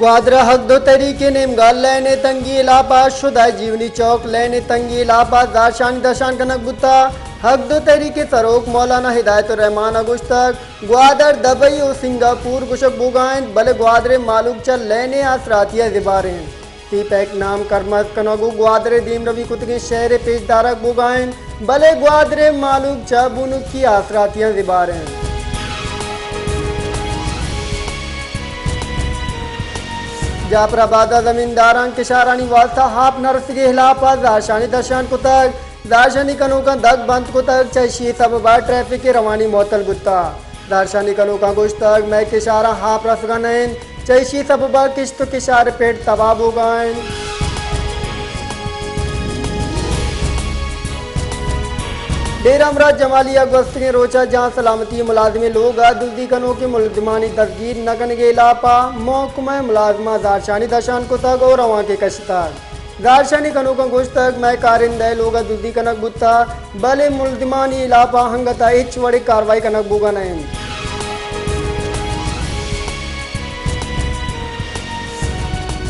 گوادر ءَ حق دو تحریک ءِ نیمگا لین ءِ تنگی ءِ ہلاپ ءَ شدہ، جیونی چوک لین ءِ تنگی ءِ ہلاپ ءَ زہرشانی درشان کنگ بوتگ۔ حق دو تحریک ءِ سروک مولانا ہدایت الرحمان ءَ گوشتگ، گوادر دبئی ءُ سنگاپور گوشگ بوگا انت، بلے گوادر ءِ مہلوک چہ لین ءِ آسراتی ءَ زبہر انت۔ سی پیک نام کارمرز کنگ ءُ گوادر ءِ دیمروی کتگیں شہر ءِ پیش دارگ بوگا انت، بلے گوادر ءِ مہلوک چہ بنکی آسراتیاں زبہر انت۔ جعفر آباد ءَ زمینداراں کشارانی واستہ آپ نہ رسیگ ءِ ہلاپ ءَ زہرشانی درشان کتگ۔ زہرشانی کنوکاں دگ بند کتگ، چہ ایشی ءِ سبب ءَ ٹریفک ءِ روانی معطل بوتگ۔ زہرشانی کنوکاں گوشتگ، مئے کشاراں آپ رسگا نہ انت، چہ ایشی ءِ سبب ءَ کشت ءُ کشار ءِ پڑ تباہ بوگا انت۔ ڈیرہ ہمراہ جمالی ءَ گوستگیں روچ ءَ جان سلامتی ءِ ملازمیں لوگ ءَ دزی کنوکیں ملزمانی دزگیر نہ کنگ ءِ ہلاپ ءَ محکمہ ملازمہ ءَ زہرشانی درشان کتگ ءُ روانکے کشتگ۔ زہرشانی کنوکاں گوشتگ، مئے کارندہ ءِ لوگ ءَ دزی کنگ بوتگ، بلے ملزمانی ہلاپ ءَ انگت ءَ ہچ وڑیں کاروائی کنگ بوگا نہ انت۔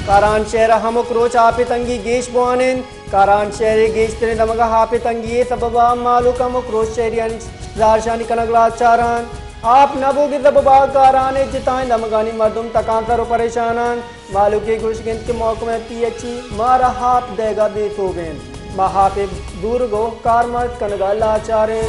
کاران شہر ءَ ہمک روچ آپ ءِ تنگی گیش بوان انت۔ کاران شہر ءِ گیشتریں دمگ ءَ آپ ءِ تنگی ءِ سبب ءَ مہلوک ہمک روچ شہریانی زہرشانی کنگ ءَ لاچار انت۔ آپ نہ بوگ ءِ سبب ءَ کاران ءِ جتائیں دمگانی مردم تکانسر ءُ پریشان انت۔ مہلوک ءِ گوشگ انت کہ محکمہ پی ایچ ای مارا آپ دئیگ ءَ بے سوب انت۔ ما آپ ءِ زورگ ءُ کارمرز کنگ ءَ لاچار ایں۔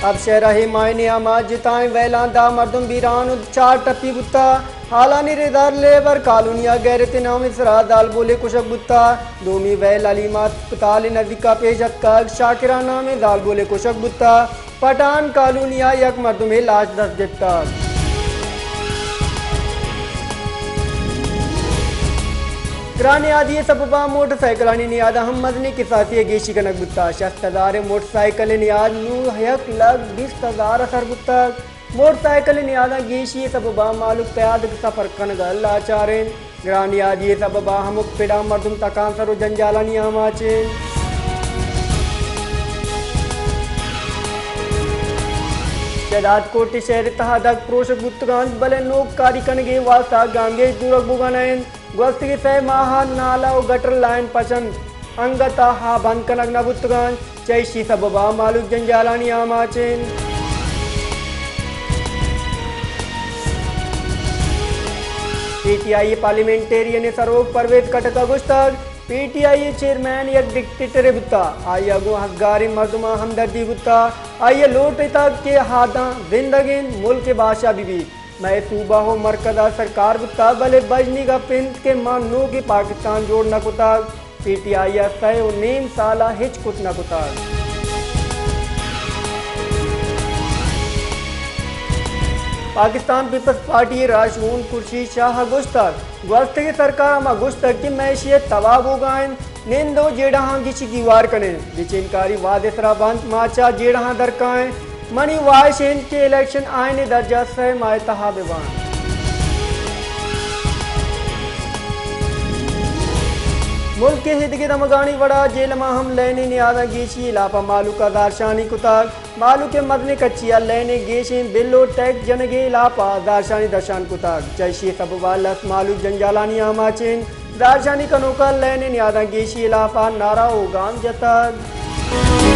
اب شہر ءِ ماہ ءِ نیام ءَ جتائیں ویلاں دہ مردم بیران ءُ چار ٹپی بوتگ۔ ہالانی ردار لیبر کالونی ءَ غیرت ءِ نام ءِ سرا زالبولے کشگ بوتگ۔ دومی ویل حلیمہ ہسپتال ءِ نزیک ءَ پیش اتکگ، شاکرہ نامیں زالبولے کشگ بوتگ۔ پٹھان کالونی ءَ یک مردمے لاش دست گپتگ۔ گران نیادی ءِ سبب ءَ موٹر سائیکلانی نیاد ءَ ہم مزنیں کساسی ءِ گیشی کنگ بوتگ۔ شست ہزار ءِ موٹر سائیکل ءِ نیاد نوں یک لکھ بیست ہزار ءَ سر بوتگ۔ موٹر سائیکل ءِ نیاداں گیشی ءِ سبب ءَ مہلوک پیادگ سفر کنگ ءَ لاچار انت۔ گران نیادی ءِ سبب ءَ ہمک پڑ ءَ مردم تکانسر ءُ جنجالانی آماچ انت۔ شہداد کوٹ ءِ شہر ءِ تہا دگ پروشگ بوتگ انت، بلے نوک کاری کنگ ءِ واستہ گامگیج زورگ بوگا نہ انت۔ گوستگیں سئے ماہ ءَ نالہ ءُ گٹر لائن پچ انت، انگت ءَ آ بند کنگ نہ بوتگ انت۔ چہ ایشی سبب ءَ مہلوک جنجالانی آماچ انت۔ پی ٹی آئی ءِ پارلیمنٹیرین ءِ سروک پرویز کٹک ءَ گوشتگ، پی ٹی آئی ءِ چیئرمین یک ڈکٹیٹرے بوتگ، آئی ءَ گوں ہزگاریں مردماں ہمدردی بوتگ، آئی ءَ لوٹ اتگ کہ آ داں زندگ انت، ملک ءِ بادشاہ بہ بیت۔ مئے صوبہ ءُ مرکز ءَ سرکار بوتگ، بلے بژنی گپ انت کہ ما نوکیں پاکستان جوڑ نہ کتگ۔ پی ٹی آئی ءَ سئے ءُ نیم سال ءَ ہچ کت نہ کتگ۔ پاکستان پیپلز پارٹی ءِ راہشون خورشید شاہ ءَ گوشتگ، گوستگیں سرکار ءَ ما گوشتگ کہ مئے شہر تباہ بوگا انت، نند ءُ جیڑہاں گیشی گیوار کنیں، گچینکاری وہد ءِ سرا بنت، ما چہ جیڑہاں درکائیں۔ منی واہش انت کہ الیکشن آئین ءِ درجہ ءَ سئے ماہ ءِ تہا بہ بنت۔ ملک ءِ ایدگہ دمگانی وڑا جہلم ءَ ہم لین ءِ نیاداں گیشی ءِ ہلاپ ءَ مہلوک ءَ زہرشانی کتگ۔ مہلوک ءَ مزنیں کچی ءَ لین ءِ گیشیں بل ءُ ٹیکس جنگ ءِ ہلاپ ءَ زہرشانی درشان کتگ۔ چہ ایشی ءِ سبب ءَ لس مہلوک جنجالانی آماچ انت۔ زہرشانی کنوکاں لین ءِ نیاداں گیشی ءِ ہلاپ ءَ نعرہ ءُ گام جتگ۔